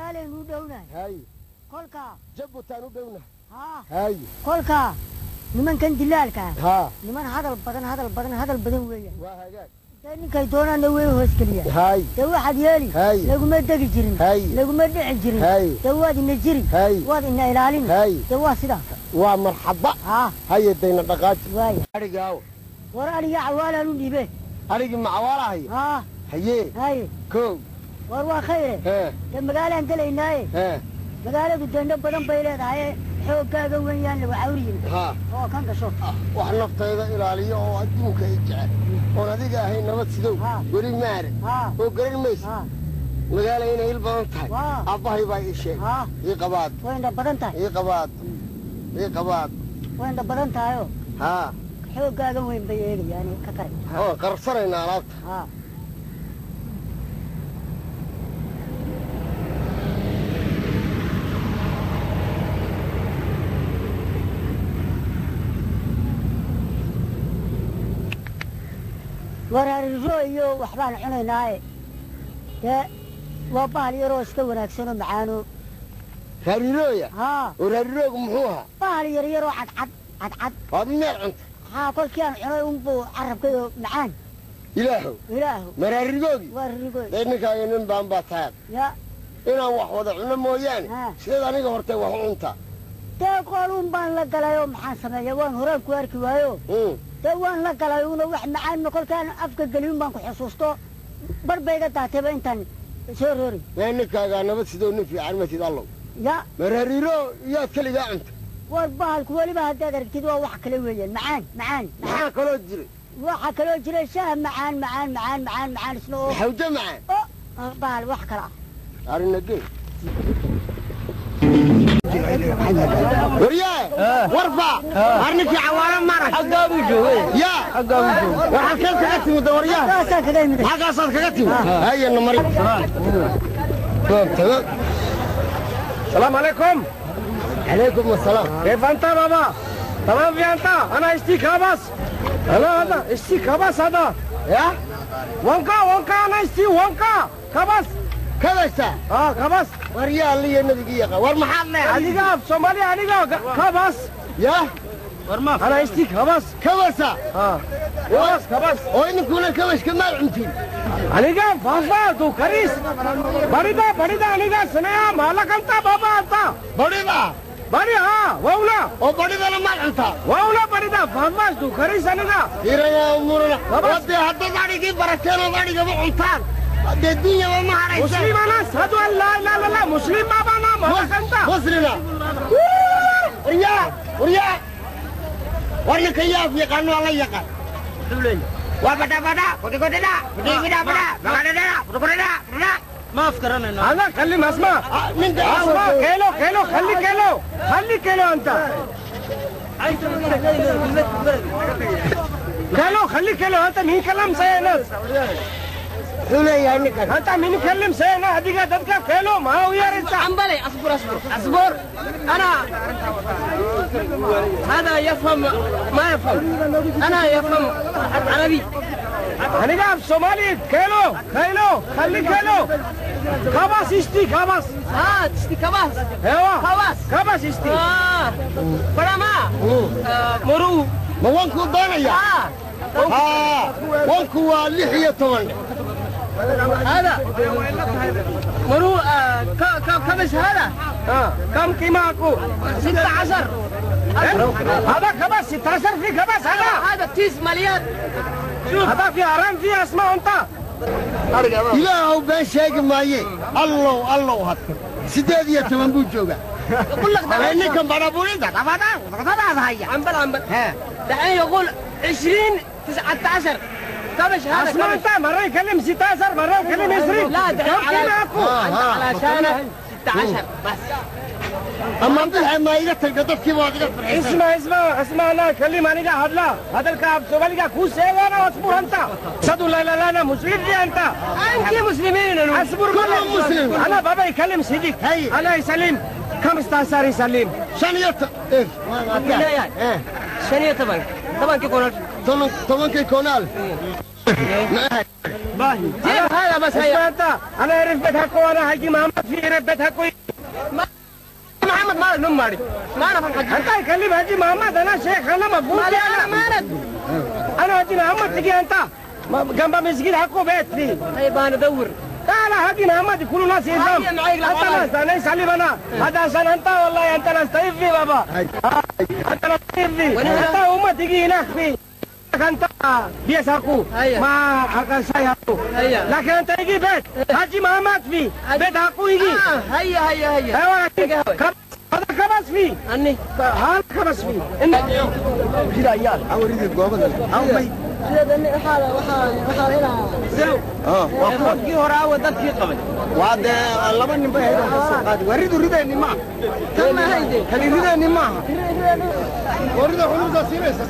Magaalaynu u dhownahay. Haye. Kolkaa Jabbutaan u dhownahay. Haa. Haye. Kolkaa nimankan dilaalka ah, haa, niman hadal badan, hadal badan, hadal badan weeyaan. Waa hagaag. Dee ninkay doonaanna way hoosgeliyaan. Haye. Dee waxaad yeeli, Haye. laguma degi jirin, Haye. laguma dhici jirin. Haye. Dee waad ina jiri, Haye. waad ina ilaalin. Haye. Dee waa sidaa. Waa marxaba. Haa. Haye, dayna dhaqaaji. Waaya. Adhigaawo? War aniga cawaalaan u dhiibe. Adhigii macawaalahayo? Haa. Hayee. Haye. Kow. War waa khayre. Hee. Dee magaalaan gelaynaaye. Hee. Magaaladu deendho badan bay leedahay, xooggaaga weyn yaan lagu cawriyin. Haa. Oo kan gasho. Wax naftayda ilaaliyo oo adduunka ay jecel oon adiga ahayn nabad sidow Haa. weli maarag haa oo garan maysa. Haa. Magaala inay il badan tahay Waa. aabbahay baa ii sheegay. Haa. Ii qabaad. Way indha badan tahay. Ii qabaad, ii qabaad. Way indha badan tahayoo haa, xooggaaga weyn bay eegayaan ka kare. Oo qarsanaynaa alaabta. Haa. War hariro iyo waxbaan cunaynaaye, dee waa bahal yaroo iska wanaagsanoo macaano. Raariirooya? Haa. Oo raariiroogu muxuu ahaa? Bahal yar yaroo cadcad cadcad. Waad meel cunta? Haa, kolkii aan cunay unbuu carabkayo macaan. Ilaahow. Ilaahu. Ma raariiroogii? Waa ririgoy. Dee ninkaaga nin baan baa tahay ya inaan wax wada cuno mooyaane. Haa. Sideed aniga hortay wax u cuntaa? Dee qooluun baan la galayoo maxaan sameeya, waan horaan ku arki waayo. Dee waan la galay una wax macaanna kolkaan afka geliyun baan ku xusuusto, bar bayga daatayba intaan soo roori. Mee ninkaagaa nabad sidoo nin fiican matid allow. Ya. Ma raariiro yaad keligaa cunta? War bahalku weliba haddaad aragtid waa wax kale weeyaan, macaan macaan. Maxaa kaloo jiray? Waxaa kaloo jira shaah macaan macaan macaan macaan macaan isna oo xawjo macaan. Oo bahal wax kale ah. Arina gee waryaa warfa arninkii cawaalo marag xaggaa buu joogay. Yaa. Xaggaa buu joogay. War halkeed kaga timid waryaa? Saasaan kaga imid. Xaggaasaad kaga timid? Hayana mari. Tamam, tamam. السلام عليكم. عليكم السلام. كيف انت بابا؟ تمام في انت؟ انا اشتي كابس، انا هذا اشتي كابس هذا. Ya. وانكا وانكا، انا اشتي وانكا كابس. Kabaysaa? اه كابس. Waryaa alliya nabigii yaqa, war maxaad leedahay? انيقا صومالي انيقا كابس. Ya. انا اشتي كابس. Kabaysaa? اه كابس كابس. Oo idinkuna kabashka maad cuntiin? انيقا فافا تو كريس بريدا بريدا انيقا سنيا مالك انت بابا انت. Badhida? بري ها وولا. Oo badhidana maad cuntaa? وولا بريدا فافا تو كريس انيقا. Iraya murana. Kabas. Wadee haddaad adhigii barateen ood adhigaba cuntaan, dee dunyaba ma hadhaysaan. مسلم انا، اشهد ان لا اله الا الله، مسلم بابا انا مالك انت. Muslina waryaa, waryaa, war ninka yaaf yaqaano alla yaqaan waa badha badha kodhikodhidha kudhigidha badha bagadhadha kudhukudhidha kudhidha. Ma afkaranayno. هذا كلم اسمع. Ninka اسمع، كيلو كيلو، خلي كيلو، خلي كيلو انت. كيلو خلي كيلو انت، مين كلام سيناس؟ Muxuu leeyahay ninkan? انت مين كلم سينا هديك ددك كيلو ما هو يا انت. عمبلي اصبر اصبر اصبر، انا هذا يفهم ما يفهم، انا يفهم عربي. هنيك صومالي، كيلو كيلو خلي كيلو، كاباس اشتي كاباس. ها تشتي كباس؟ ايوه. كباس. كاباس اشتي. اه برما آه مرو. Ma wankuu doonayaa? اه. Haa, wanku waa 16. هذا مرو آه كبش هذا. اه كم قيمة اكو؟ 16. هذا كباس 16 في كباس هذا. هذا تيس مليان. هذا في حرام في اسمع انت. Ilaahow been sheegi maaye, allow allow, had 18 buu joogaa. يقول لك Ee ninkan badhaburinta haya عمبل عمبل، دحين يقول 20 19 كبش هذا. اسمع كبش. انت مرة يكلم 16 مرة يكلم 20. لا كم دحين على قيمة اكو؟ علشانك 16 بس. Ama bixe maa iga tagda, dadkii baad iga farxisay. اسمع اسمع اسمع، انا كلم انا هذا هذا الكعب سوالي كوس انا، اصبر انت، اشهد لا لا لا انا مسلم دي انت. انت مسلمين أنا. اصبر. كلهم مسلم. انا بابا يكلم صديق. هي. انا يسلم 15 يسلم. Shan iyo eh, لا يا eh شنو toban tobankii kun. Toban, tobankii konaal. جيب هذا بس. هيا انت انا اعرف بيت حقه، وانا حاجي محمد في يعرف بيت حقه. محمد ما نم ماري ما نفهم حاجة. انت يكلم حاجي محمد، انا شيخ، انا مفهوم. انا ما انا انا حاجي محمد تجي انت جنب مسجد حقه بيت فيه. طيب انا ادور. لا لا حاجي محمد كل ناس يفهم. انت ناس انا يسلم انا هذا عشان انت والله انت ناس طيب في بابا، انت ناس طيب في انت امه تجي هناك في انت بيساقو ما حق شيء حقو، لكن انت يجي بيت حاجي محمد في بيت حقو يجي. هيا هيا هيا. ايوه هذا كبس فيه اني هذا كبس فيه كده عيال اوريك الجواب او مي qofkii hore awa dadkii qabay. Waa dee laba nin bay ahayd oo ka soo qaadi. Waa ridu ridayni maaha. Tan ma hayde. Kani ridayni maaha. Warida xulubta siinaysa.